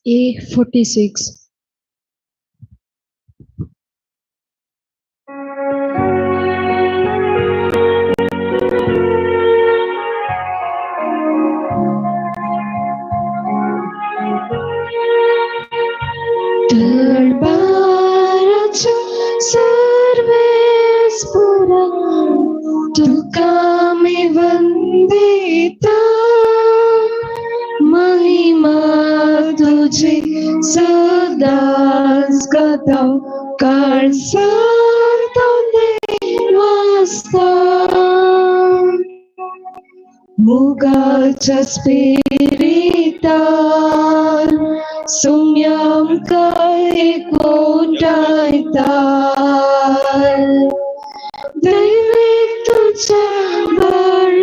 A46. तळपाराच्या सर्वेस्पुरा तुका मी वंदिता, महिमा तुझी सदाच गाता, काळसांत वाजता. मोगाच्या स्पिरितान सुम्याम काय कोटायता, दैवे तुझ्या बळान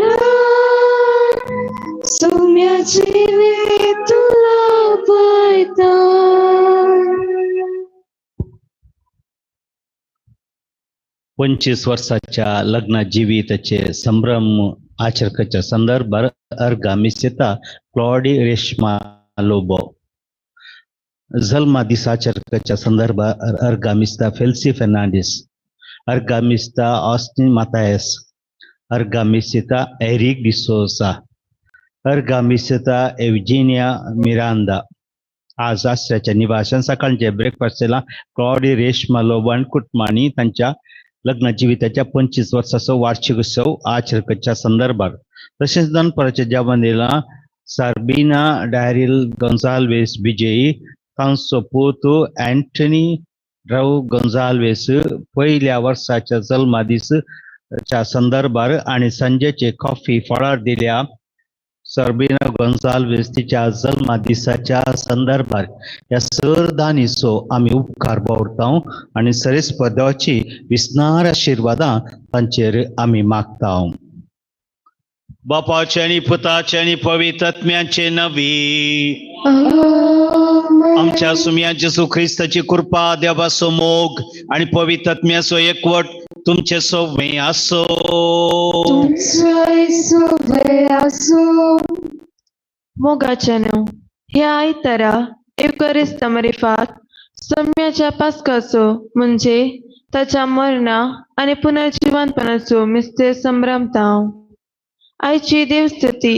सुम्या जिवे तुला पायता. 25 वर्षाच्या लग्न जिविताचे संभ्रम आचरकाच्या संदर्भात अर्गा मिसेता क्लॉडी रेश्मा लोबो. जल्मा दिसाचरकाच्या संदर्भात अर्गा मिस्ता फेल्सी फर्नांडिस, अर्गा मिस्ता ऑस्टिन मातायस, अर्गा मिसेता एरिक डिसोसा, अर्गा मिसेता एव्जिनिया मिरांदा. आज आश्र्याच्या निवासान सकाळचे ब्रेकफास्टला क्लॉडी रेश्मा लोबो आणि कुटुंबांनी तांच्या लग्न जिविताच्या 25 वर्षाचो वार्षिक उत्सव आचरकाच्या संदर्भात. तशेंच दनपाराच्या जेवण दिलां सार्बिना डॅरिल गोन्साल्वेस विजयी, तांचो पूत अँटनी रव गोन्साल्वेस पयल्या वर्साच्या जल्मदीसच्या संदर्भार आनी सांजेचे कॉफी फळार दिल्या सर्बिना गोन्साल्वेस तिच्या जल्मदिसाच्या संदर्भार. ह्या सरदानीचो आमी उपकार बावडता आनी सरेस्पर देवाची विस्नार आशिर्वादां तांचेर आमी मागता. बापाचे आनी पुताचे आनी पवित्र आत्म्याचे नवी आमच्या सुम्या जेसू ख्रिस्ताची कृपा, देवाचो मोग आनी पवित्र आत्म्याचो एकवट तुमचे सोवे आसो. मोगाचे न्हू ह्या आयतारा एवकरिस्त मरिफात सम्याच्या पास्काचो म्हणजे ताच्या मरणा आनी पुनर्जिवनपणाचो मिस्तेर संभ्रमता. आयची देवस्तुती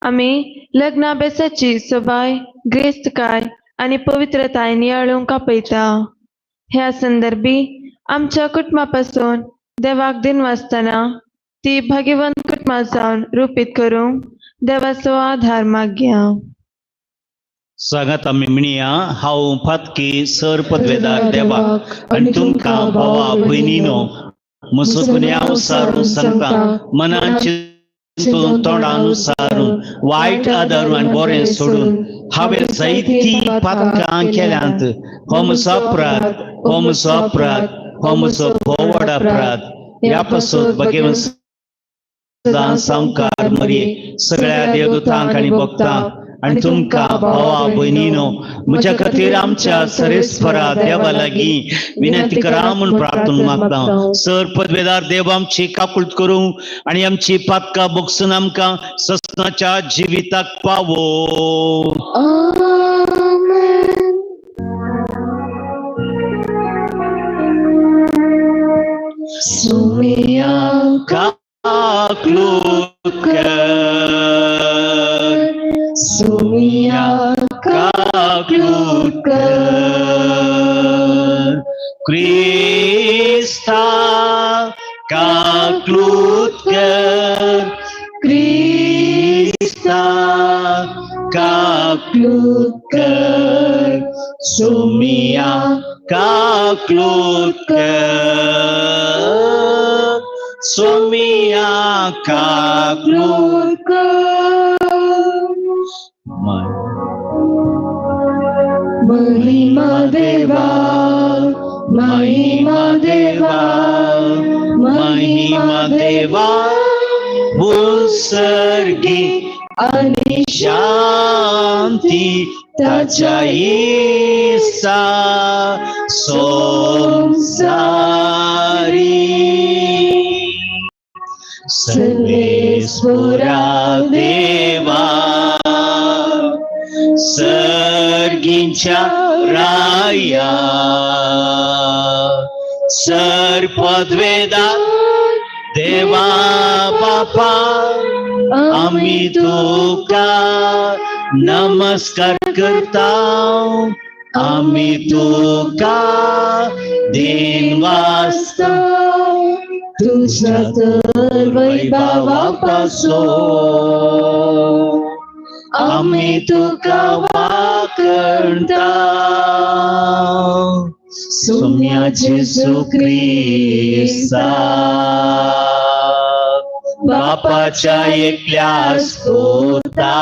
आमी लग्ना बेसाची सोबाय, ग्रेस्तकाय आनी पवित्रताय नियाळूंक आपयता. ह्या संदर्भी आमच्या कुटुंबा पासून देवाक दिनवासतना ती भाग्यवंत कुटुंबां जावन रुपीत करूंक देवाचो आधार मागया. सांगात आमी म्हणया, हांव फातकी सर पदवेदार देवाक आनी तुमकां भावा भयणीनो म्हजो गुन्यांव सारून सांगता, मनान तोंडान सारून वायट आदारून आनी बरें सोडून हांवें जायतीं पातकां केल्यांत. हो म्हजो अपराध, हो म्हजो अपराध, हो म्हजो भोव व्हड अपराध. ह्या पासून भगेवन सदां सामकार मरये सगळ्या देवदूतांक आनी भक्तांक आनी तुमकां भावा भयणीनो म्हज्या खातीर आमच्या सरेस्वरा देवा लागीं विनंती करा म्हूण प्रार्थना मागता. सर पदवेदार देव आमची काकुळट करूं आनी आमची पातकां भोगसून आमकां ससनाच्या जिविताक पावो. आमेन. सुमिया काकलूत कर, सुमिया काकलूत कर, क्रिस्ता काकलूत कर, क्रिस्ता काकलूत कर, सुमिया काकलूत कर, सुमिया काकलूत कर. महिमा देवा, महिमा देवा, महिमा देवा, उत्सर्गी आणि शांती ताच्या इसा संसारी. सर्वेस्वरा देवा, सर्गींच्या राया, सर पदवेदा देवा बापा, आमी तुका नमस्कार करता, आमी तुका दिन वाजता तुझ्या तर वैभवापासून आमी तुका वाकणता. सुम्या जेजू क्रिस्ता बापाच्या एकल्या स्तोता,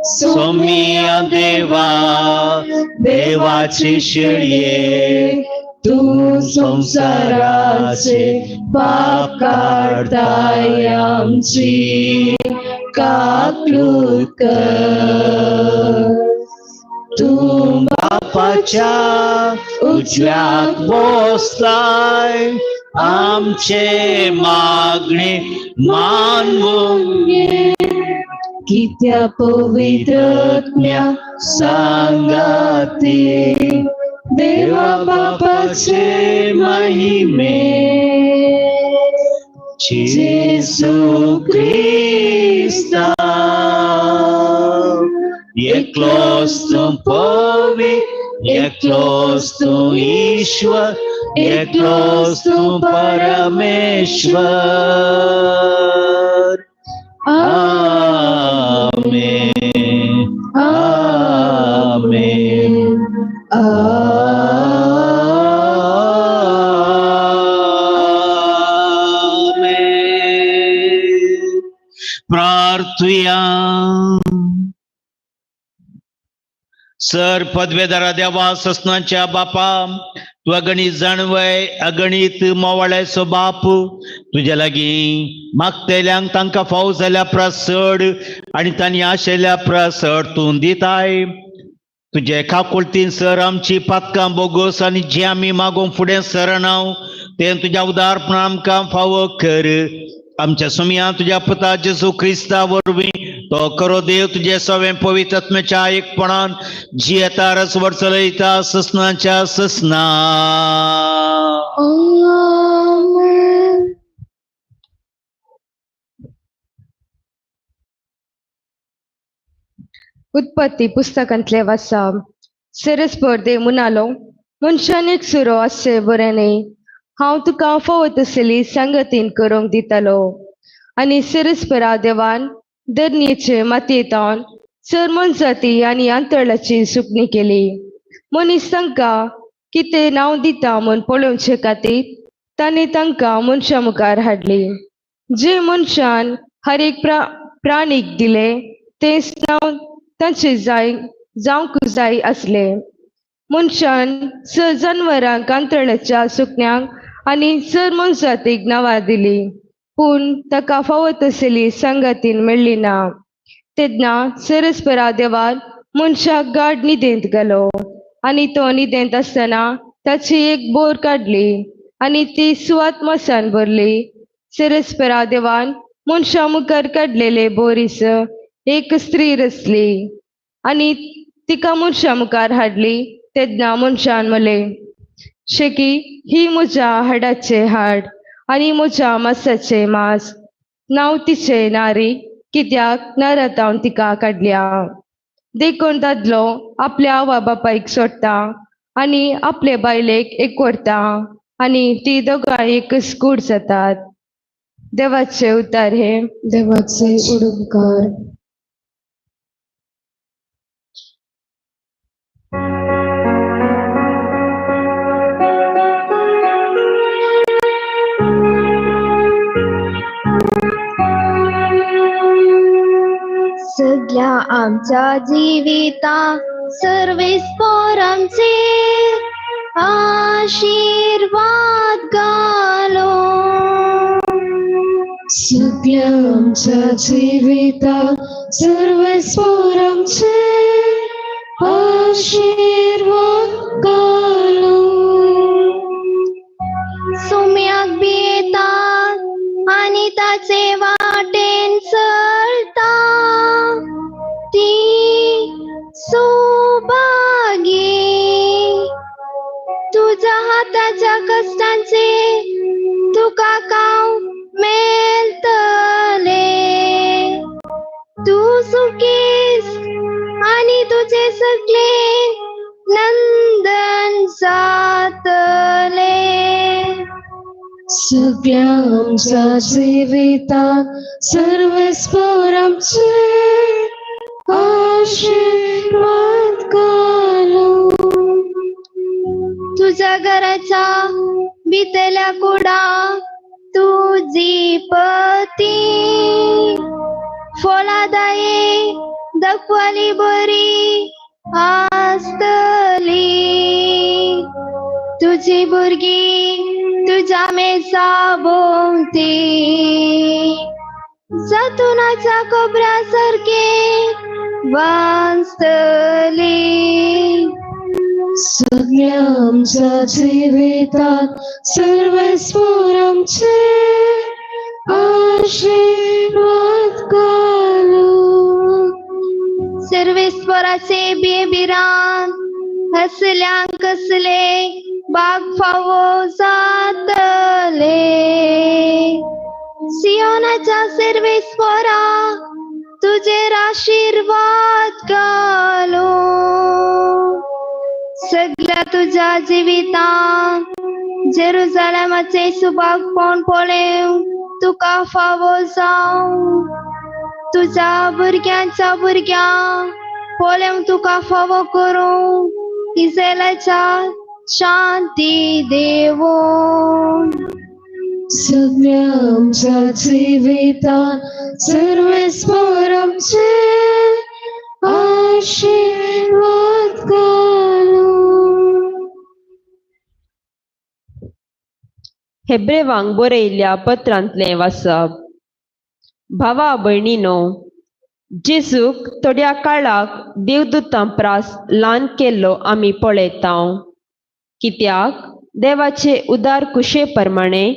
सोमिया देवा देवाची शेळये, तू संसाराचे पाप काढताय आमची काकलूत कर. तू बापाच्या उजव्याक बसलाय, आमचे मागणे मानवून कित्या पवित्रज्ञा सांगाते देवा बापाचे महिमे जेजू क्रिस्ता एकलोच तूं पवी, एकलोच तूं ईश्वर, एकलोच तूं परमेश्वर. आमेन, आमेन, आमेन. प्रार्थुया. सर पदवेदारा देवा ससनाच्या बापा, तूं अगणीत जाणवय अगणीत मोवाळ्याचो बाप, तुज्या लागीं मागतल्यांक तांकां फाव जाल्या प्रसड आनी तांणी आशिल्ल्या प्रसड तूं दिताय. तुजे काकुळतीन सर आमची पातकां बोगोस आनी जी आमी मागूंक फुडें सरनाव तें तुज्या उदारपणान आमकां फावो कर. आमच्या सुमया तुज्या पुता जेजू क्रिस्ता वरवीं तो करो देव तुजे सवें पवित्र आत्म्याच्या एकपणान जियेता रसवड चलयता ससनाच्या ससना. आमेन. उत्पत्ती पुस्तकांतले वाचा. सेरेस्पर देव म्हणालो, मनशान एक सुरो आसचें बरें न्ही, हांव तुका फावो तसली सांगतीन करूंक दितलो. आनी सेरेस्परा देवान धरणीचे मातयेंतल्यान सर मनजाती आनी अंतरळाची सुकणी केली. मनीस तांकां कितें नांव दिता म्हूण पळोवचे खातीर ताणें तांकां मनशां मुखार हाडली. जे मनशान हर एक प्राणीक दिलें तेंच नांव तांचे जाय जावंक जाय आसलें. मनशान स जनवरांक अंतरळाच्या सुकण्यांक आनी सर मनजातीक नांवां दिलीं, पूण ताका फावो तसली सांगातीन मेळ्ळी ना. तेन्ना सरस्परा देवान मनशाक गाड न्हिदेंत घालो आनी तो न्हिदेंत आसतना ताची एक बोर काडली आनी ती सुवात मसान भरली. सरस्परा देवान मनशा मुखार काडलेले बोरीस एक स्त्री रचली आनी तिका मनशा मुखार हाडली. तेन्ना मनशान म्हणलें, शेकी ही म्हज्या हाडाचें हाड आनी म्हज्या मासाचें मांस. नांव तिचें नारी, कित्याक नरांत तिका काडल्या. देखून दादलो आपल्या आवय बापायक सोडटा आनी आपले बायलेक एकवरता आनी ती दोगांय एकच कूड जातात. देवाचे उतार हे. देवाचे उडुपकार. सगळ्या आमच्या जिविता सर्वेस्पोरांचे आशीर्वाद घालो. सगळ्या आमच्या जिविता सर्वेस्पोरांचे आशीर्वाद घालो. सुम्याक भियेतात आनी ताचे वाटेन चलता ती सौभागी. तुझ्या हाताच्या कश्टांचे तुका काव मेळटले. तूं सुखेस आनी तुजे सगळे नंदन जातले. सगळ्या आमच्या जिवितांत सर्वेस्पोरांचे आशीर्वाद घालो. तुझ्या घराच्या भितरल्या कुडा तुजी पती फळादायी दखवाली बरी आसतली. तुजी भुरगीं तुज्या मेजा भोंवती जतुनाच्या कोबऱ्या सारके वाचतली. सगळ्या आमच्या जिवितांत सर्वेस्पोरांचे आशीर्वाद घालो. सर्वेस्पोराचे बेबिरान असल्यांक कसले बाग फावो जातले. सियोनाच्या सर्वेस्पोरा तुजेर आशीर्वाद घालो. सगळ्या तुज्या जिवितांत जेरुजालेमाचे सुभागपण पळोवंक तुका फावो जावं. तुज्या भुरग्यांच्या भुरग्यांक पळोवंक तुका फावो करूं. इस्रायलाच्या शांती देवो. सगळ्या आमच्या जिवितांत सर्वेस्पोरांचे आशीर्वाद घालो. हेब्रेवांक बरयल्ल्या पत्रांतलें वाचप. भावा भयणीनो, जेजूक थोड्या काळाक देवदूतां प्रास ल्हान केल्लो आमी पळयता. कित्याक देवाचे उदार कुशे प्रमाणे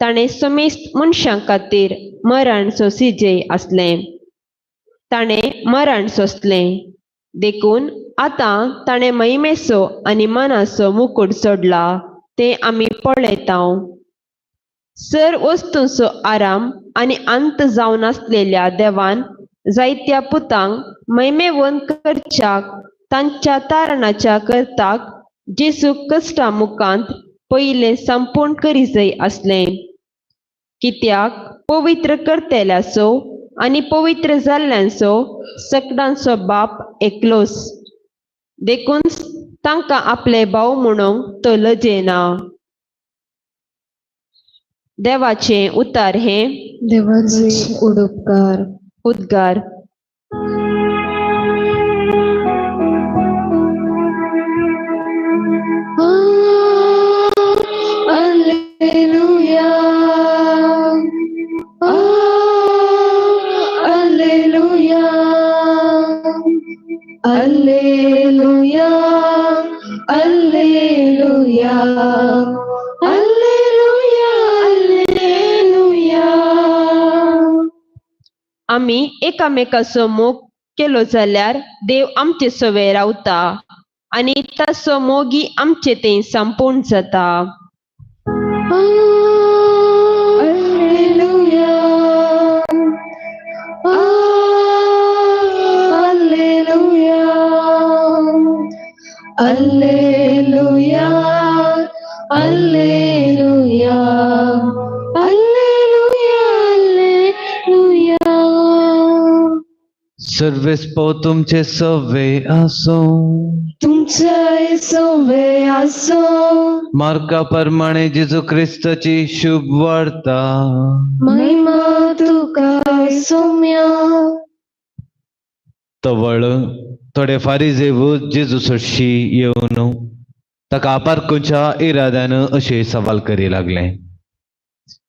ताणें समेस्त मनशां खातीर मरण सोंसिजे आसलें. ताणें मरण सोंसलें देखून आतां ताणें महिमेचो आनी मनाचो मुकूट सोडला तें आमी पळयता. सर वस्तूंचो आराम आनी अंत जावन आसलेल्या देवान जायत्या पुतांक महिमेवंत करच्याक तांच्या तारणाच्या करताक जेजू कश्टा मुखांत पयलें संपूर्ण करीजय आसलें. कित्याक पवित्र करतल्याचो आनी पवित्र जाल्ल्यांचो सकडांचो बाप एकलोच, देखून तांकां आपले भाव म्हणूंक तो लजेना. देवाचें उतार हें. देवाचे उडुपकार. उद्गार. Alleluia, Alleluia. Alleluia, alleluia, alleluia, alleluia. आमी एकामेकाचो मोग केलो जाल्यार देव आमचे सवे रावता आनी ताचो मोगी आमचे ते संपूर्ण जाता. Alleluia, alleluia, alleluia, alleluia, alleluia, alleluia. सर्वेस्पो तुमचे सवे आसो. तुमचे सवे आसो. मार्का प्रमाणे जेजू क्रिस्ताची शुभ वार्ता. महिमा तुका सोम्या. तवळ थोडे फारिजेव जेजू सरशी येवन ताका पारखुच्या इराद्यान अशें सवाल करी लागले.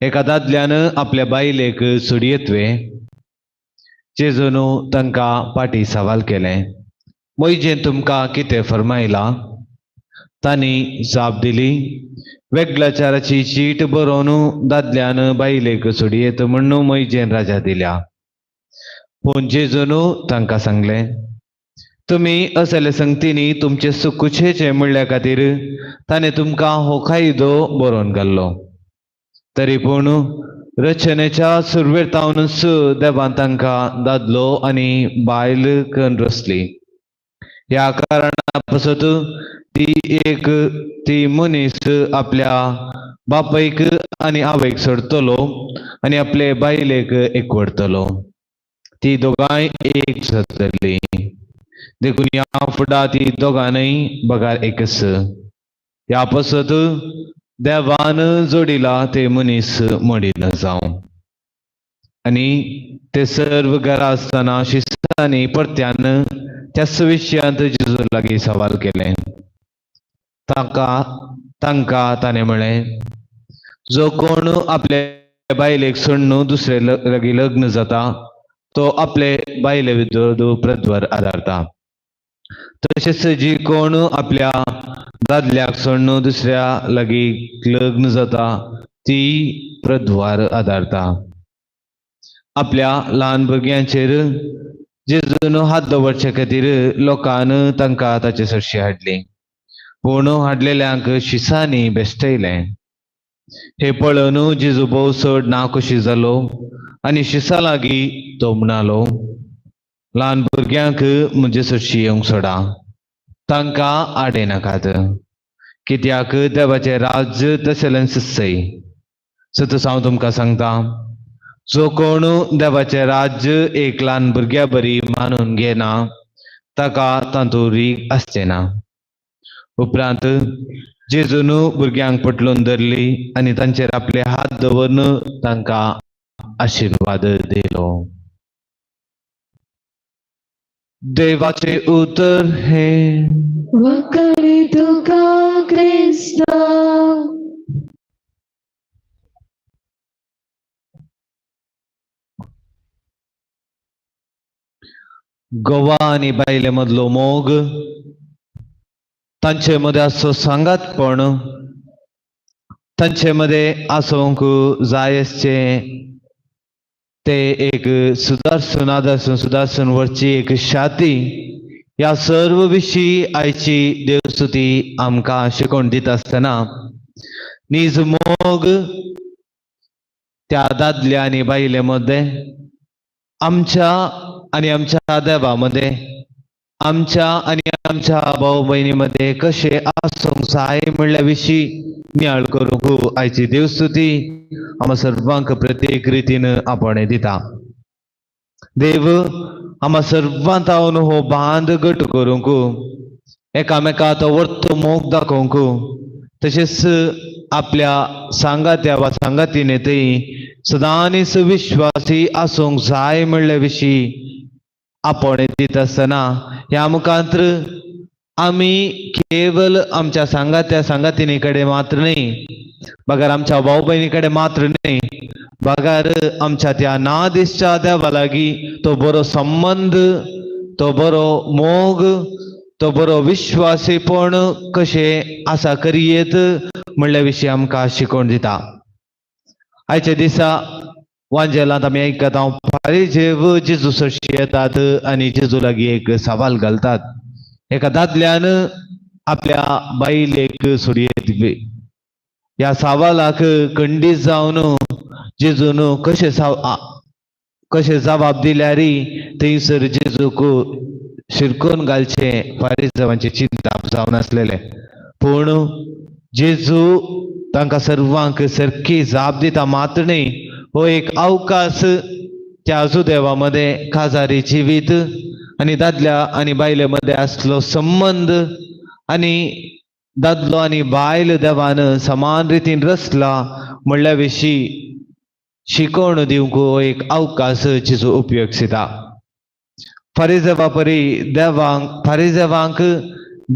एका दादल्यान आपल्या बायलेक सोडयेतवे. जेजून तांकां पाटी सवाल केलें, मोयजेन तुमकां कितें फरमायलां? तांणी जाप दिली, वेगळाचाराची चीट बरोवन दादल्यान बायलेक सोडयेत म्हण्ण मोयजेन राजा दिल्या. पूण जेजून तांकां सांगलें, तुमी असले संगतींनी तुमचे सुकुचेचे म्हणल्या खातीर ताणें तुमकां हो कायदो बरोवन घाल्लो. तरी पूण रचनेच्या सुरवेर तावनच देवान तांकां दादलो आनी बायल करून रचली. ह्या कारणा पासत ती मनीस आपल्या बापायक आनी आवयक सोडटलो आनी आपले बायलेक एकवटतलो. ती दोगांय एक जातली. देखून ह्या फुडा ती दोगांय बगार एकच. ह्या पासत देवान जोडिला ते मनीस मोडिना जावं. आनी ते सर्व घरा आसतना शिस्तांनी परत्यान त्याच विशयांत जेजू लागीं सवाल केलें. तांकां ताणें म्हळें, जो कोण आपले बायलेक सोडून दुसरे लागीं लग्न जाता तो आपले बायले विरुद्ध प्रद्वर आदारता. तशेंच जी कोण आपल्या दादल्याक सोडून दुसऱ्या लागीं लग्न जाता ती प्रद्वार आदारता. आपल्या ल्हान भुरग्यांचेर जेजून हात दवरचे खातीर लोकान तांकां ताचे सरशी हाडली. पूण हाडलेल्यांक शिसांनी बेश्टयलें. हे पळोवन जेजू भोव चड नाखुशी जालो आनी शिसा लागीं तो म्हणालो, ल्हान भुरग्यांक म्हजे सरशी येवंक सोडा, तांकां आडे नाकात, कित्याक देवाचें राज्य तशेंच सय. सतच हांव तुमकां सांगता, जो कोण देवाचें राज्य एक ल्हान भुरग्या बरी मानून घेना ताका तातूंत रीग आसचें ना. उपरांत जेजून भुरग्यांक पटलून धरली आनी तांचेर आपले हात दवरून तांकां आशिर्वाद दिलो. देवाचे उतर हे. वखणी तुका क्रिस्ता. गोवा आनी बायले मदलो मोग, तांचे मदें आसचो सांगातपण, तांचे मदें आसूंक जाय आसचें ते एक सुदारसून आदर्शन सुदारसून व्हरची एक शाती, ह्या सर्व विशीं आयची देवस्तुती आमकां शिकोवन दिता आसतना नीज मोग त्या दादल्या आनी बायले मदें, आमच्या आनी आमच्या देवा मदें, आमच्या आनी आमच्या भाव भयणी मदें कशें आसूंक जाय म्हणल्या विशीं नियाळ करूंक आयची देवस्तुती आमकां सर्वांक प्रत्येक रितीन आपोवणें दिता. देव आमकां सर्वांत तावन हो बांद घट करूंक, एकामेका तो वर्तो मोग दाखोवंक, तशेंच आपल्या सांगात्या वा सांगातीने थंय सदांच विश्वासी आसूंक जाय म्हणल्या विशीं आपोवणें दिता आसतना ह्या मुखांत्र आमी केवल आमच्या सांगात्या सांगातिनी कडेन मात्र न्हय, बगर आमच्या भाव भयणी कडेन मात्र न्हय, बगर आमच्या त्या ना दिसच्या देवा लागीं तो बरो संबंद तो बरो मोग, तो बरो विश्वासीपण कशें आसा करयेत म्हणल्या विशीं आमकां शिकोवन दिता. आयच्या दिसा वांजेलांत आमी आयकता फारीजेव जेजू सरशी येतात आनी जेजू लागीं एक सवाल घालतात. एका दादल्यान आपल्या बायलेक सोडयेत. ह्या सवालाक खंडीत जावन जेजून कशें कशें जबाब दिल्यार थंयसर जेजूक शिरकोवन घालचें फारीजेवांचें चिंताप जावन आसलेलें. पूण जेजू तांकां सर्वांक सारकी जाप दिता मात न्हय, हो एक अवकाश त्या जुदेवा मदें काजारी जिवीत आनी दादल्या आनी बायले मदें आसलो संबंद आनी दादलो आनी बायल देवान समान रितीन रचला म्हणल्या विशीं शिकोवण दिवंक हो एक अवकाश जेजू उपयोग दिता. फारीजेवा परी देवांक फारीजेवांक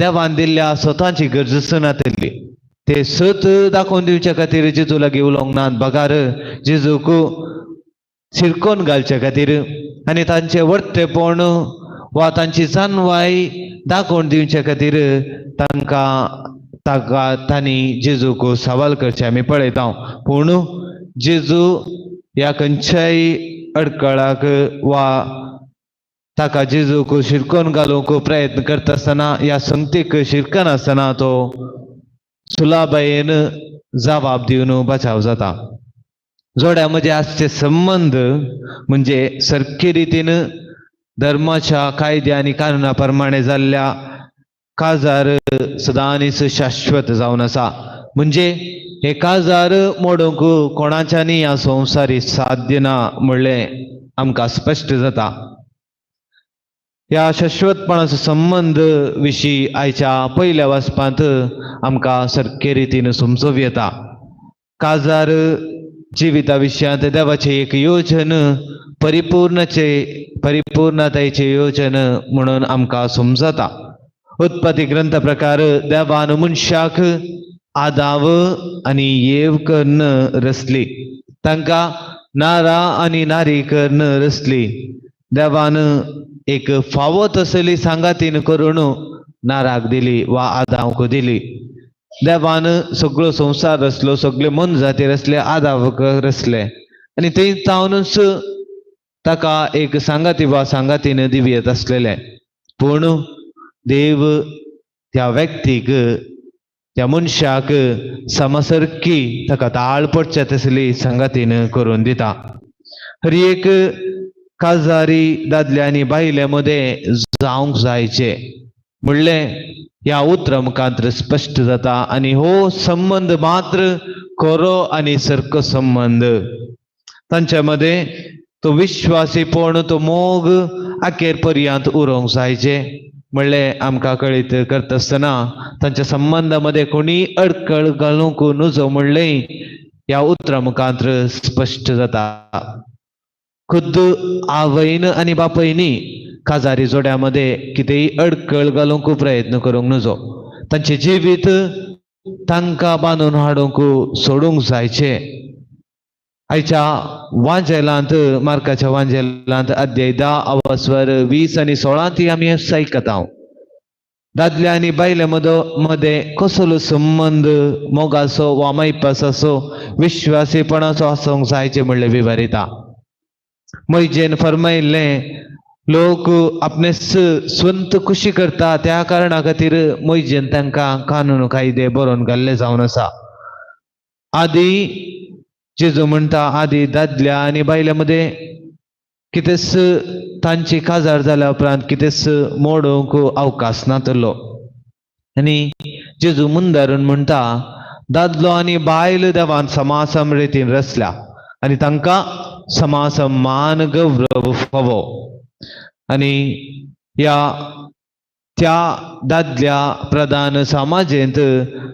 देवान दिल्ल्या स्वताची गरज नातिल्ली. ते सत दाखोवन दिवच्या खातीर जेजू लागीं उलोवंक नात, बगार जेजूक शिरकोवन घालचे खातीर आनी तांचें वर्तेपण वा तांची जानवाय दाखोवन दिवचे खातीर तांकां ताका तांणी जेजूक सवाल करचें आमी पळयता. पूण जेजू ह्या खंयच्याय अडकळाक वा ताका जेजूक शिरकोवन घालूंक प्रयत्न करता आसतना ह्या संगतीक शिरकनासतना तो सुलाबायेन जबाब दिवन बचाव जाता. जोड्या मदीं आसचे संबंद म्हणजे सारके रितीन धर्माच्या कायद्या आनी कानुना प्रमाणे जाल्ल्या काजार सदांच शाश्वत जावन आसा. म्हणजे हे काजार मोडूंक कोणाच्यानी ह्या संवसारी साध्य ना म्हणलें आमकां स्पश्ट जाता. ह्या शाश्वतपणाचो संबंद विशीं आयच्या पयल्या वाचपांत आमकां सारके रितीन समजूं येता. काजार जिविता विशयांत देवाचें एक योजन परिपूर्णचे परिपूर्णतायेचें योजन म्हणून आमकां समजता. उत्पत्ती ग्रंथ प्रकार देवान मनशाक आदाव आनी येव कन्न रचली, तांकां नारा आनी नारी कन्न रचली. देवान एक फावो तसली सांगातीन करून नाराक दिली वा आदावक दिली. देवान सगळो संवसार रचलो, सगळे मोनजाती रचले, आदावक रचले आनी थंय जावनूच ताका एक सांगाती वा सांगातीन दिवयेत आसलेलें. पूण देव त्या व्यक्तीक त्या मनशाक समसरकी ताका ताळ पडचे तसली सांगातीन करून दिता. हर एक काजारी दादल्या आनी बायले मदें जावंक जायचें म्हणलें ह्या उतरां मुखांत स्पश्ट जाता. आनी हो संबंद मात्र खरो आनी सारको संबंद. तांच्या मदें तो विश्वासीपण तो मोग अखेर पर्यंत उरोंक जायचें म्हणलें आमकां कळीत करता आसतना तांच्या संबंदा मदें कोणी अडकळ घालूंक नुजो म्हणलें ह्या उतरां मुखांत स्पश्ट जाता. खुद्द आवयन आनी बापयनी काजारी जोड्या मदें कितेंय अडकळ घालूंक प्रयत्न करूंक नुजो. तांचें जिवीत तांकां बांदून हाडूंक सोडूंक जायचें. आयच्या वांजेलांत मार्काच्या वांजेलांत अध्याय 10 आवासवर 20 आनी 16 ती आमी आयकता. दादल्या आनी बायले मदें कसलो संबंद मोगाचो वा मायपासाचो विश्वासीपणाचो आसूंक जायचें म्हणलें विवरिता. मैजेन फरमायिल्लें लोक आपणे स्वंत खुशी करता त्या कारणा खातीर मैजेन तांकां कानून कायदे बरोवन घाल्ले जावन आसा. आदी जेजू म्हणटा आदी दादल्या आनी बायल्या मदें कितेंच तांची काजार जाल्या उपरांत कितेंच मोडूंक अवकाश नातलो. आनी जेजू मुंदारून म्हणटा दादलो आनी बायल देवान समासम रितीन रचल्या आनी तांकां समासमान गौरव फावो. आनी ह्या त्या दादल्या प्रधान समाजेंत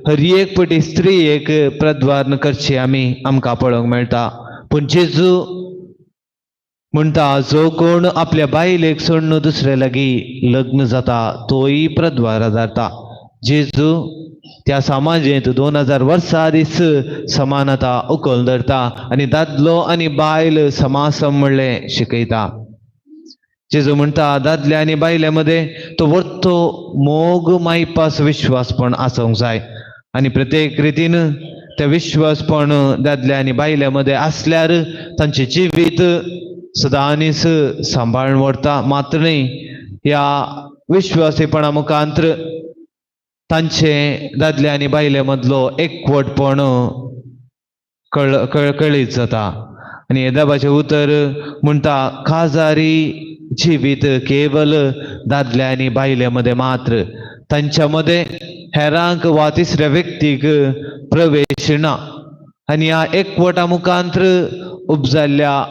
हर एक पटी स्त्रीयेक प्रद्वारण करची आमी आमकां पळोवंक मेळटा. पूण जेजू म्हणटा जो कोण आपल्या बायलेक सोडून दुसरे लागीं लग्न जाता तोय प्रद्वारा जाता. जेजू त्या समाजेंत 2000 वर्सां आदींच समानता उखल धरता आनी दादलो आनी बायल समासम म्हणलें शिकयता. जेजू म्हणटा दादल्या आनी बायल्या मदें तो वर्तो मोग मायपास विश्वासपण आसूंक जाय आनी प्रत्येक रितीन ते विश्वासपण दादल्या आनी बायल्या मदें आसल्यार तांचें जिवीत सदांनीच सांबाळून व्हरता. मात्र न्हय ह्या विश्वासीपणा मुखांत्र तांचे दादल्या आनी बायले मदलो एकवटपण कळीत जाता. आनी येदाबाचें उतर म्हणटा खाजारी जिवीत केवल दादल्या आनी बायले मदें मात्र, तांच्या मदें हेरांक वा तिसऱ्या व्यक्तीक प्रवेश ना. आनी ह्या एकवटा मुखांत्र उपजाल्ल्या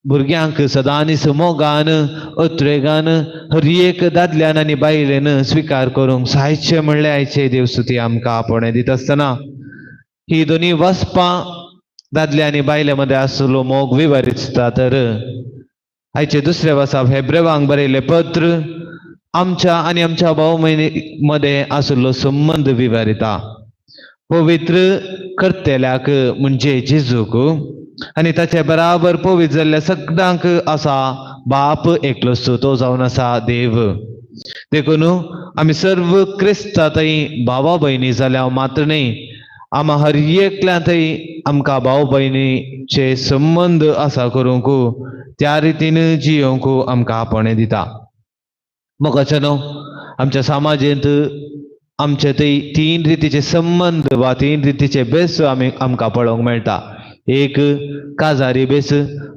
भुरग्यांक सदांनीच मोगान अत्रेगान हर एक दादल्यान आनी बायलेन स्विकार करूंक सायचें म्हणलें आयचे देवस्तुती आमकां आपोवणें दिता आसतना ही दोनी वसपां दादल्या आनी बायले मदें आसलो मोग विवरिता. तर आयचे दुसरे वसाप हेब्रेवांक बरयलें पत्र आमच्या आनी आमच्या भाव भयणी मदें आशिल्लो संबंद विवरिता. पवित्र करतल्याक म्हणजे जेजूक आनी ताचे बराबर पवित्र जाल्ल्या सगळ्यांक आसा बाप एकलोच तो जावन आसा देव. देखून आमी सर्व क्रिस्ता थंय भावा भयणी जाल्या मात्र न्हय आमा हर एकल्या थंय आमकां भाव भयणीचे संबंद आसा करूंक त्या रितीन जियोवंक आमकां आपोवणें दिता. मोगाचे न्हू आमच्या समाजेंत आमचे थंय तीन रितीचे संबंद वा तीन रितीचे बेस आमी आमकां पळोवंक मेळटा. एक काजारी बेस,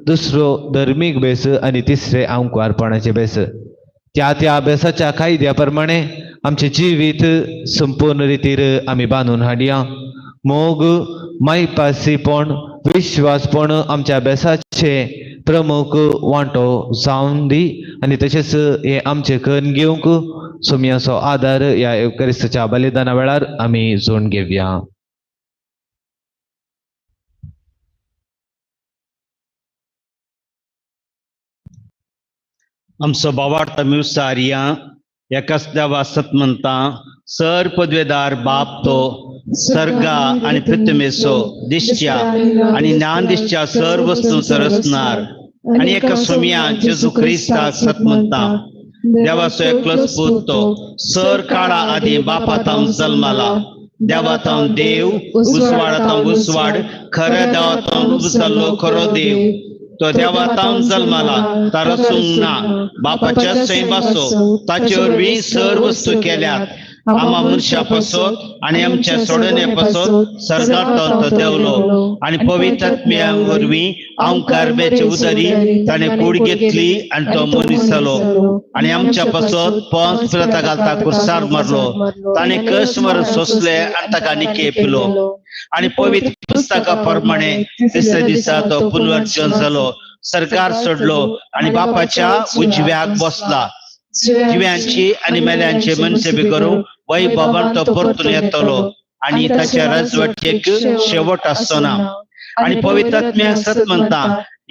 दुसरो धर्मीक बेस आनी तिसरे आंकवारपणाचे बेस. त्या त्या बेसाच्या कायद्या प्रमाणे आमचें जिवीत संपूर्ण रितीर आमी बांदून हाडया. मोग, मायपासीपण, विश्वासपण आमच्या बेसाचे प्रमुख वांटो जावन दी आनी तशेंच हे आमचें करून घेवंक सोमयाचो आदार ह्या क्रिस्ताच्या बलिदाना वेळार आमी जोडून घेवया. आमचो बावार्थ मिवसारिया एकाच देवा सत म्हणता सर पदवेदार बाप तो सर्गा आनी पृथ्वीचो दिश्ट्या आनी ज्ञान दिश्ट्या सर वस्तूंचो रचणार आनी एका सोम्या जेजू क्रिस्ताक सत म्हणता देवाचो एकलोच पूत तो सर काळा आदी बापा तावन जल्माला देवा तावन देव उजवाडा तावन उजवाड खऱ्या देवा तावन उपजाल्लो खरो देव तो देवा तावन जल्माला तारो रचूंक ना बापाच्या सैमाचो ताचे वरवीं सर वस्तू केल्यात आमा मनशा पासत आनी आमच्या सोडणे पासत सर्गांत तो देवलो आनी पवित्र आत्म्या वरवीं आंकार बेचे उदरी ताणें कूड घेतली आनी तो मनीस जालो आनी आमच्या पासत पोंस पिलाता घालता कुर्सार मारलो ताणें कश्ट मरण सोंसले आनी ताका निके पिलो आनी पवित्र पुस्तका प्रमाणे तिसऱ्या दिसा तो पुनर्जीवन जालो सरकार सोडलो आनी बापाच्या उजव्याक बसला. जिव्यांची आनी मेल्यांची मनसेबी करूं वैभवान तो परतून येतलो आनी ताच्या राजवटीक शेवट आसचो ना. आनी पवित्र आत्म्याक सत म्हणटा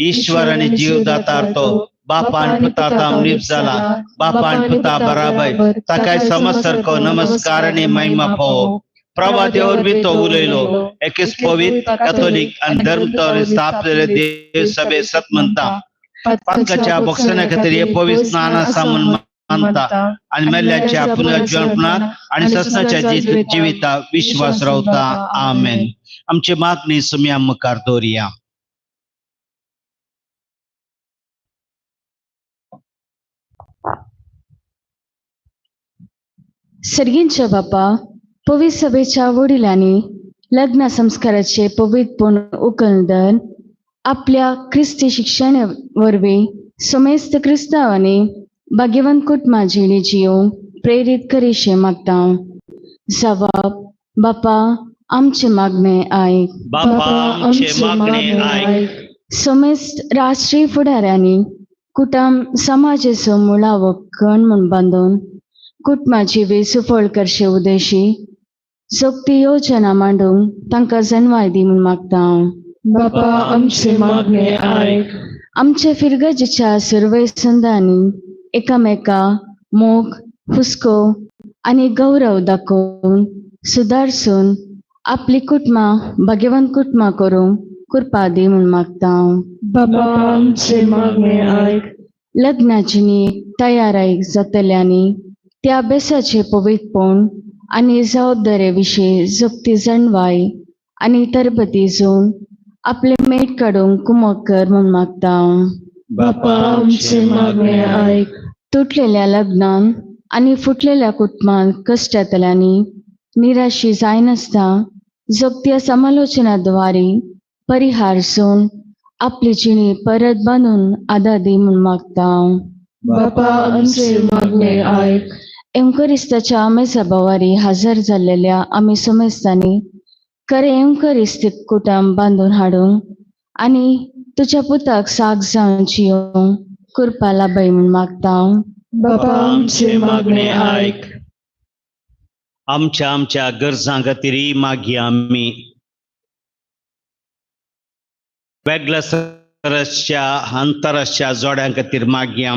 ईश्वर आनी जीव दातार तो बापान पुता ताम जाला बापान पुता बराबर ताकाय समज सारको नमस्कार आनी महिमा पावो. प्रभा देवर बी तो उलयलो एकेच पवित्र कॅथोलीक आनी धर्म तौर स्थापलेले देव सभे सत म्हणटा पातकाच्या बक्षणा खातीर हे पवित्र स्नान आसा म्हूण मानता आनी मेल्ल्याच्या पुनर्जीवनपणाक आनी सस्नाच्या जिविता विश्वास रावता. आमेन. आमची मागणी सुम्या मुखार दवरया. सर्गींच्या बापा पवित्र सभेच्या वडिलांनी लग्न संस्काराचे पवित्रपण उकलदन आपल्या क्रिस्ती शिक्षण वरवीं समेस्त क्रिस्तांवांनी भाग्यवंत कुटुंबा जिणे जियोवंक प्रेरीत करीशें मागता. जवाब बापा आमचें मागणें आयक. बापा आमचें मागणें आयक. समेस्त राष्ट्रीय फुडाऱ्यांनी कुटुंब समाजाचो मुळावो कण म्हूण बांदून कुटुंबा जिवीत सुफळ करचे उद्देशी सोगती योजना मांडूंक तांकां जनवाय दी म्हूण मागता. बापा आमचें मागणें आयक. आमचे फिरगजेच्या सर्वय संदांनी एकामेका मोग हुस्को आनी गौरव दाखोवन सुदारसून आपली कुटुंबां भाग्यवंत कुटुंबां करूंक कृपा दी म्हूण मागता. बापा आमचें मागणें आयक. लग्नाची तयाराय जातल्यांनी त्या अभ्यासाचे पवित्रपण आनी जबाबदारे विशीं जपती जाणवाय आनी तरबती जोन आपले मेट काडूंक कुमक कर म्हूण मागता. बापा आमचे मागणे आयक. तुटलेल्या लग्नान आनी फुटलेल्या कुटुंबान कश्टांतल्यांनी निराशी जायनासतना जगत्या समालोचनाद्वारे परिहार सोन आपली जिणी परत बांदून आदार दी म्हूण मागता. बापा आमचे मागणे आयक. एवकरिस्ताच्या मेजाबावारी हजर जाल्लेल्या आमी समेस्तांनी खरें एवकरिस्तीक कुटुंब बांदून हाडूंक आनी तुज्या पुताक साक जावन जियोंक कृपा लाभय म्हूण मागता. बापा आमचे मागणे आयक. आमच्या आमच्या गरजां खातीर मागया आमी. वेगळ्या सरसच्या अंतराच्या जोड्यां खातीर मागया.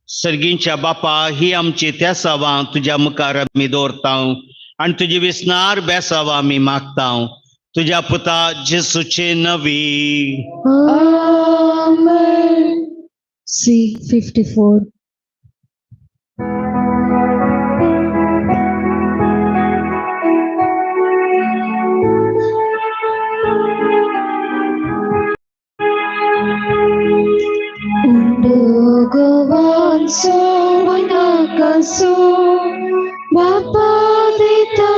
सर्गींच्या बापा, ही आमची तेसावां तुज्या मुखार आमी दवरता आनी तुजी विसनार बेसावां आमी मागता. तुज्या पुता जेसूचे नवी. आमेन. C54. भगवान सोमनाकासो बापा दिता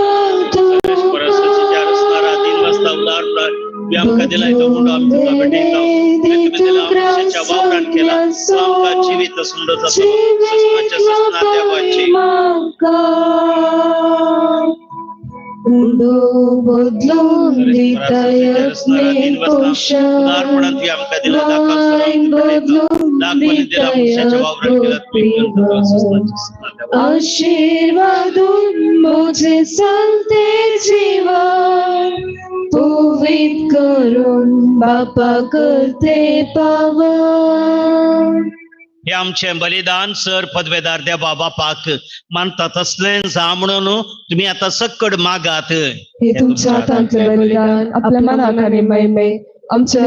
उंडो बदलून दिता यत्ने पोषण बदलून दिता आशीर्वादून म्हजे चालते जीवन पवित करून बापा करते पावन. हे आमचे बलिदान सर पदवेदार देवा बापाक मानता तसलें जा म्हणून तुम्ही आता सक्कड मागात. हे तुमच्या हातांतले बलिदान आपल्या मनाक आनी महिमे आमच्या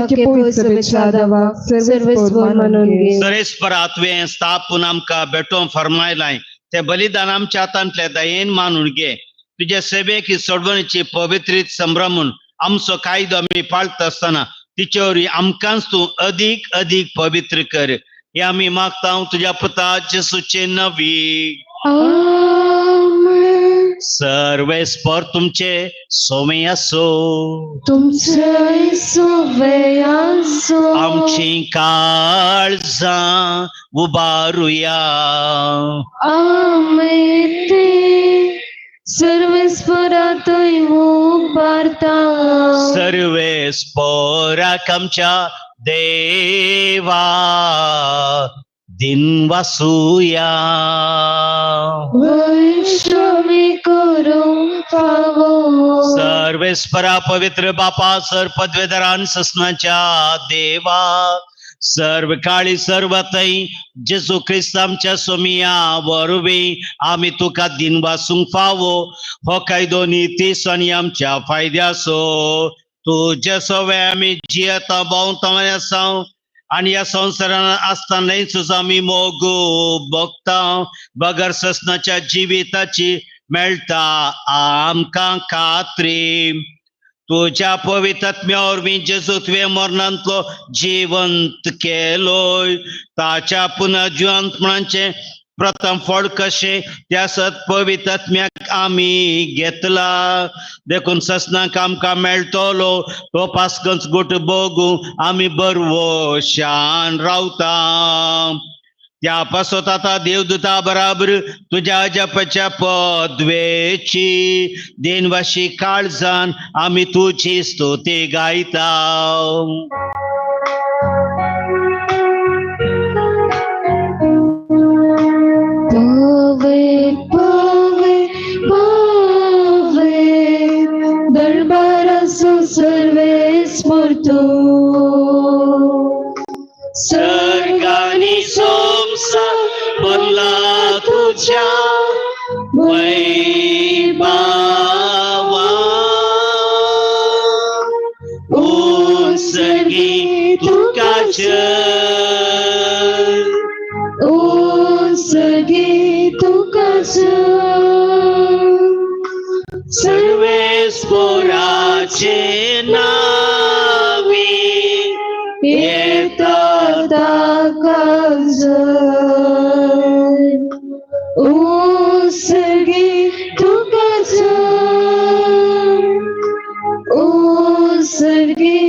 सरेस्परा तुवें स्थापून आमकां भेटोवन फरमायलाय ते बलिदान आमच्या हातांतले दयेन मानून घे. तुजे सेवेक सोडवणीची पवित्रीत संभ्रमून आमचो कायदो आमी पाळता आसतना तिचे वरवीं आमकांच तूं अदीक अदीक पवित्र कर. हे आमी मागता तुज्या पुता जेसूचे नवी. सर्वेस्पर तुमचे सोमे आसो. तुमचे सोवे आसो. आमची काळजां उबारुया. आमी ते सर्वेस्परातय उबारता. सर्वेस्पराक आमच्या देवा दिनवासुया. वैष्णवी करूंक फावो. सर्वेस्परा पवित्र बापा सर पदवेदारान ससनाच्या देवा सर्व काळी सर्वतय जेजू क्रिस्त आमच्या सोमिया वरवीं आमी तुका दिनवासूंक फावो. हो कायदो नितीस आनी आमच्या फायद्याचो. तुजे सवे आमी जियेता भोंवता आसा आनी ह्या संवसारान आसतनाच आमी मोग भोगता. बगर ससनाच्या जिविताची मेळटा आमकां खात्री. तुज्या पवित्र वरवीं जेजू तुवें मरणांतलो जिवंत केलोय ताच्या पुनर्जिवंतपणाचें प्रथम फळ कशें त्या सत पवित्र आमी घेतला. देखून ससनाक आमकां मेळटलो तो पासकंच गुट बगू आमी बरवो शान रावता. त्या पासत आतां देवदूता बराबर तुज्या जपाच्या पदवेची देनवाशी काळजान आमी तुजी स्तुती गायता. सर्वेस्पर सर्गानी संसार भरला तुझ्या वैभवा. उत्सर्गी तू जय, ओ सर्गी तुका जय, सर्वेस्पोराचे नावी येता ताका जय, ओ सर्गी तुका जय, ओ सर्गी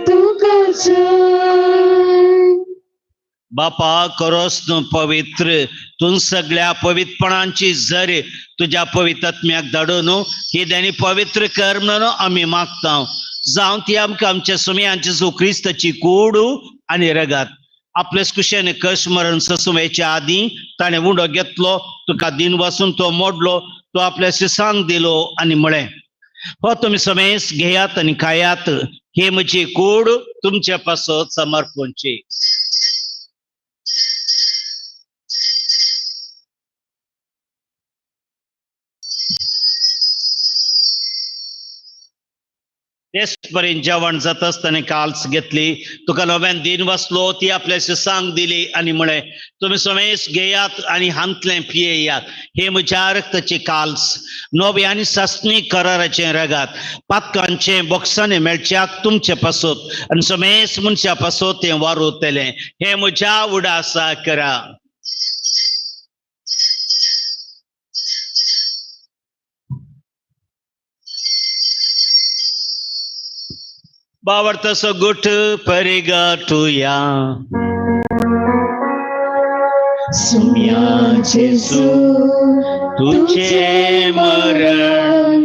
तुका जय। बापा करोस तूं पवित्र, तूं सगळ्या पवित्रपणांची जर तुज्या पवित्रात्म्याक धाडून ही देणी पवित्र कर म्हणून आमी मागता। जावं ती आमकां आमच्या सुमयांची जेजू क्रिस्ताची कूड आनी रगात। आपलेच कुशेन कश मरण ससुमेच्या आदीं ताणें उंडो घेतलो, तुका दिन वासून तो मोडलो, तो आपल्या शिसांक दिलो आनी म्हळें, हो तुमी समेस घेयात आनी खायात, ही म्हजी कूड तुमचे पासत समर्पणची। तेच परीन जेवण जाता आसतना काल्स घेतली, तुका नव्यान दिन वाचलो, ती आपल्या शिसांक दिली आनी म्हळें, तुमी समेस घेयात आनी हांतलें पियेयात, हे म्हज्या रक्ताची काल्स, नवे आनी सासणी कराराचें रगात, पातकांचें बोक्सांनी मेळच्याक तुमचे पासत आनी समेस मनशा पासत तें वारुतलें, हें म्हज्या उडासा करा। बावडतसो गुट परिगटुया। सुम्या जेजू तुझे मरण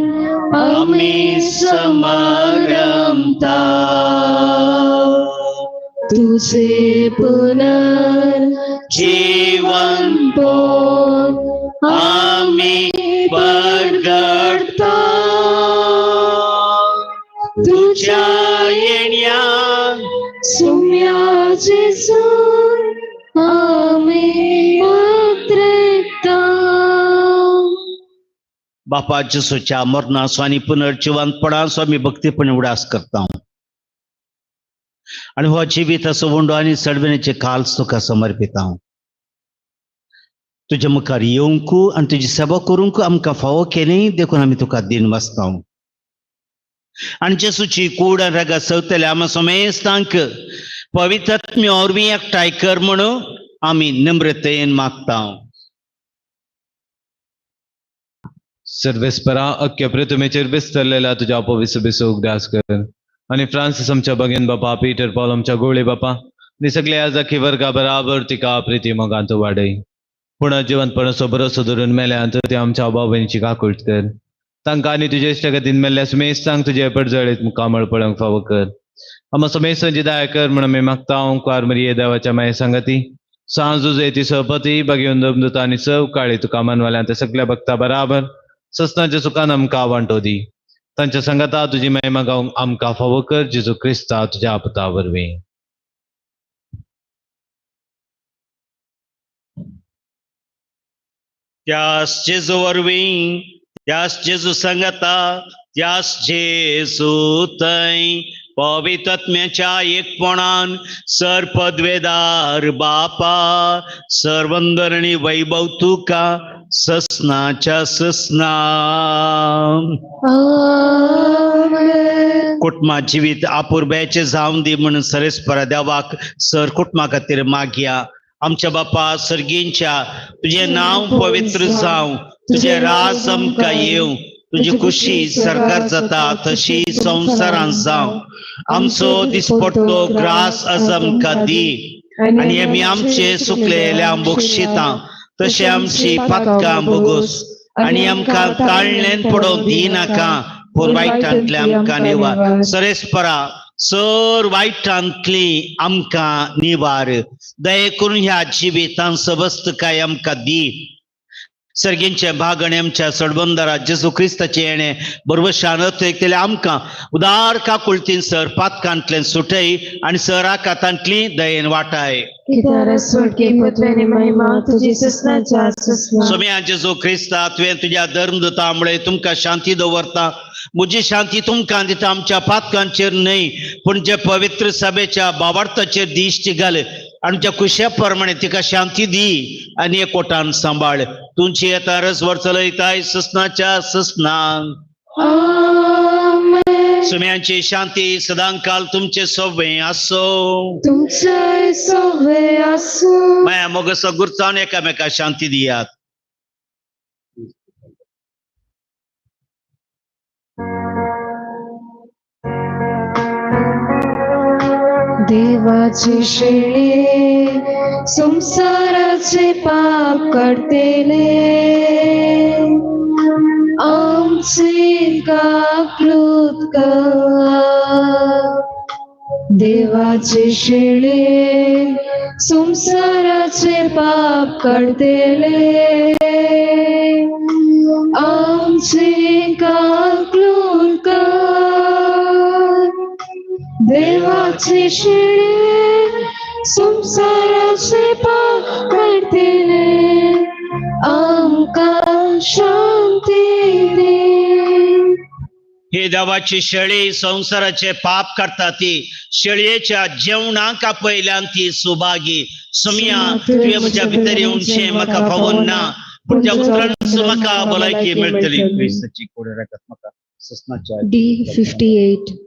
आमी समारंभता, तुझे पुनर्जीवनपण आमी परगटता, तुझ्या येण्या सुम्या जेजू आमी उतरता। बापा जेजूच्या मरणाचो आनी पुनर्जिवंतपणाचो आमी भक्तीपणे उडास करता आनी हो जिवीत असो उंडो आनी सडविणेचे काल्स तुका समर्पिता। तुज्या मुखार येवंक आनी तुजी सेवा करूंक आमकां फावो केली देखून आमी तुका दिन वाचता। आनी जेजूची कूड आनी रगत सवतले आमा समेस्तांक पवित्रात्म्या वरवीं एकठांय कर म्हणून आमी नम्रतेन मागता। सर्वेस्परा अख्ख्या पृथ्वीचेर विस्तरलेल्या तुज्या पवित्र उगडास कर आनी फ्रांसीस आमच्या भगीन बापा, पीटर पॉल आमच्या गोळे बापा आनी सगळ्या जाकी वर्गा बराबर तिका प्रिती मोगांत वाडय। पूण जिवंतपणाचो भरोसो धरून मेल्यांत ते आमच्या भाव भयणीची काकूट कर, तांकां आनी तुजे इश्टागतीन मेल्ल्या समेस्तांक तुजे पडजळीत मुखामळ पळोवंक फावो कर। आमा समेस्तांची दया कर म्हण आमी मागता। ओंकार मरिये देवाच्या माये सांगाती सांजू जयती सहपती बगेवन दमदूत आनी सव काळी तुका मानवाल्या त्या सगळ्या भक्ता बराबर ससनाच्या सुखान आमकां वांटो दी। तांच्या सांगाता तुजी महिमा गावंक आमकां फावो कर, जेजू क्रिस्ता तुज्या पुता वरवीं। त्यास जेजू वरवीं, त्यास जेजू सांगाता, त्यास जेजू थंय पवित्रात्म्याच्या एकपणान सर पदवेदार बापा सर्वंदरणी वैभव तुका ससनाच्या ससना। कुटुंबा जिवीत आपुरब्याचे जावन दी म्हणून सरेस्परा देवाक सर कुटुंबा खातीर मागया। आमच्या बापा सर्गींच्या तुजें नांव पवित्र जावं, तुजें राज आमकां येवं, तुजी खुशी सरकार जाता तशी संवसारांत जावं। आमचो दिसपट्टो ग्रास आज आमकां दी आनी आमी आमचे सुकलेल्या बक्षिता तशें आमची पातकां भोगोस आनी आमकां ताळणेन पडोवंक दिनाका, पूण वायटांतले आमकां निवार। सरेस्परा सर वायटांतली आमकां निवार। दये करून ह्या जिवितांत सबस्तकाय आमकां दी। सर्गींचे भागणे आमच्या सडबंदरा जेजू क्रिस्ताचे येणे बरोबर एकतले आमकां उदार काकुळतीन सर पातकांतल्यान सुटय आनी सर आकातांतली दयेन वाटाय। सोम्या जेजू क्रिस्ता, तुवें तुज्या धर्मदूता मुळे तुमकां शांती दवरता. म्हजी शांती तुमकां दिता, आमच्या पातकांचेर न्हय पूण जे पवित्र सभेच्या बाबार्थाचेर दिश्टी घाल. आमच्या कुशे प्रमाणे तिका शांती दी आनी एकवटान सांबाळ. तुमची येता रसवर चलयताय ससनाच्या ससनांक. सुम्यांची शांती सदांकाल तुमचे सोवे आसो. तुमचे सोवे आसो. माया मोगसो गुरचावन एकामेका शांती दियात. देवाची शेळी संसाराचे पाप काडतेले, आमचे काकलूत कर. देवाची शेळी संसाराचे पाप काडतेले, आमचे काकलूत कर. देवाचे शेळी संसाराचे पाप काडतेले, आमकां शांती दी. हे देवाची शेळी संसाराचे पाप काडटा ती शेळयेच्या जेवणाक आपयल्यान ती सुभागी. सुमिया, तुवें म्हज्या भितर येवचें म्हाका फावोन ना, पूण त्या उतरान म्हाका भलायकी मेळटली. क्रिस्ताची कोडे राखात म्हाका ससनाच्या. D58.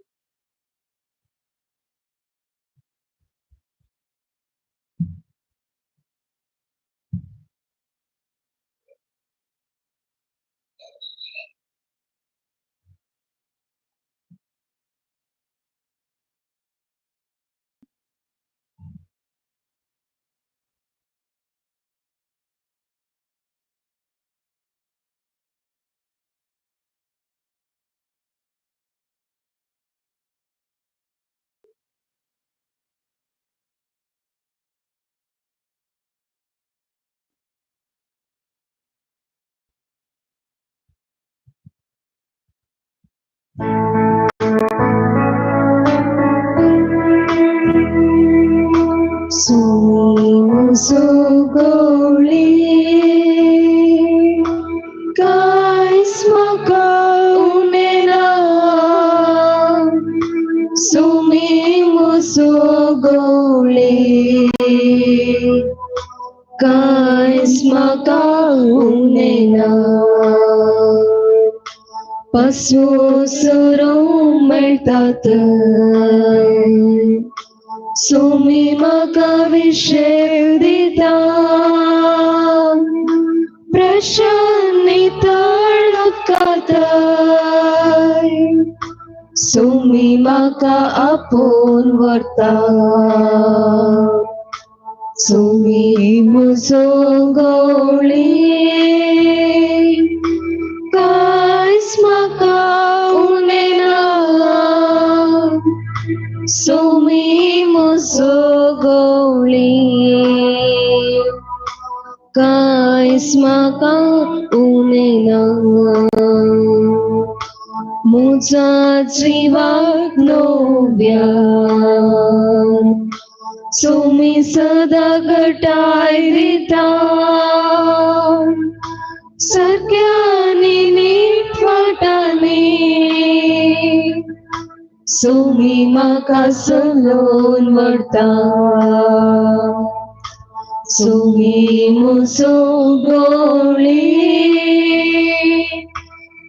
सुगोळी कांयच म्हाका उणें ना, सुमी मुसोगोळी कांयच म्हाका उणें ना. पसू सुरू मेळटात, सुमी म्हाका विशेव दिता, प्रसन्न तळकात, सुमी म्हाका आपोवन व्हरता. सुमी म्हजो गवळी कांयच म्हाका उणें ना, सुमी म्हजो गवळी कांयच म्हाका उणें ना. म्हज्या जिवाक नव्यान सुमी सदां घटाय दिता, सारक्यांनी नीट वाटांनी सुमी म्हाका सलोवन व्हरता. सुमी म्हजो गवळी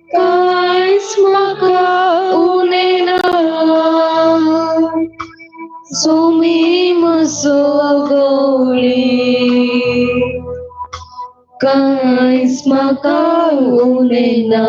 कांयच म्हाका उणें ना, सुमी म्हजो गवळी कांयच म्हाका उणें ना.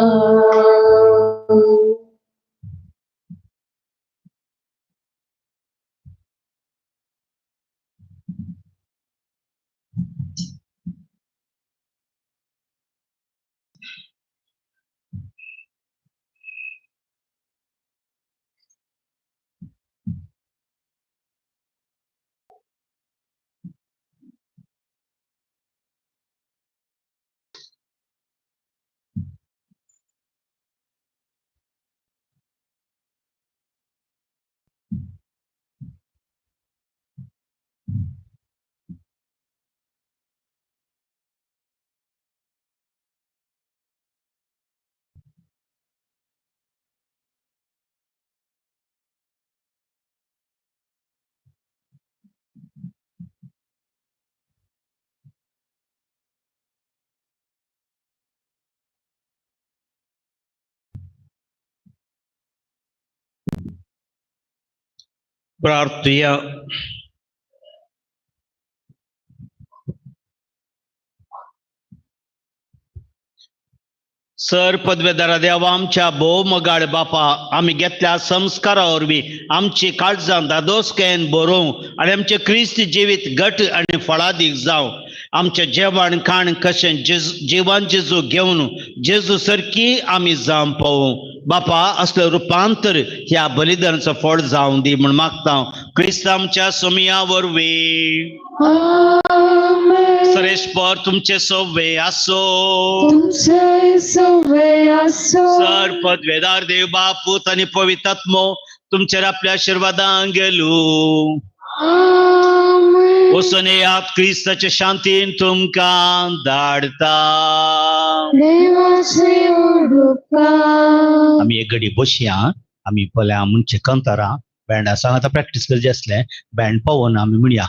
प्रार्थुया. सर पदवेदारा देवा आमच्या भोव मगाळ बापा, आमी घेतल्या संस्कारा वरवीं आमची काळजां दादोसकायेन बरोवं आनी आमचें क्रिस्त जिवीत घट आनी फळादीक जावं. आमचें जेवण खाण कशें जिवन जेजू घेवन जेजू सारकी आमी जावं पावूं. बापा असलें रुपांतर ह्या बलिदानाचो फळ जावं दी म्हूण मागता क्रिस्त आमच्या सोमिया वरवीं. सरेश्वर तुमचे सोवे आसो. तुमचे सोवे आसो. सर पदवेदार देव बापूत आनी पवित्रात्मो तुमचेर आपल्या आशिर्वादान गेलो. वचून येयात, क्रिस्ताचे शांतीन तुमकां धाडता. आमी एक घडी बसया. आमी पळया म्हणचे कंतारां बँडा सांग आतां प्रॅक्टीस करचें आसलें, बँड पावोन आमी म्हणया.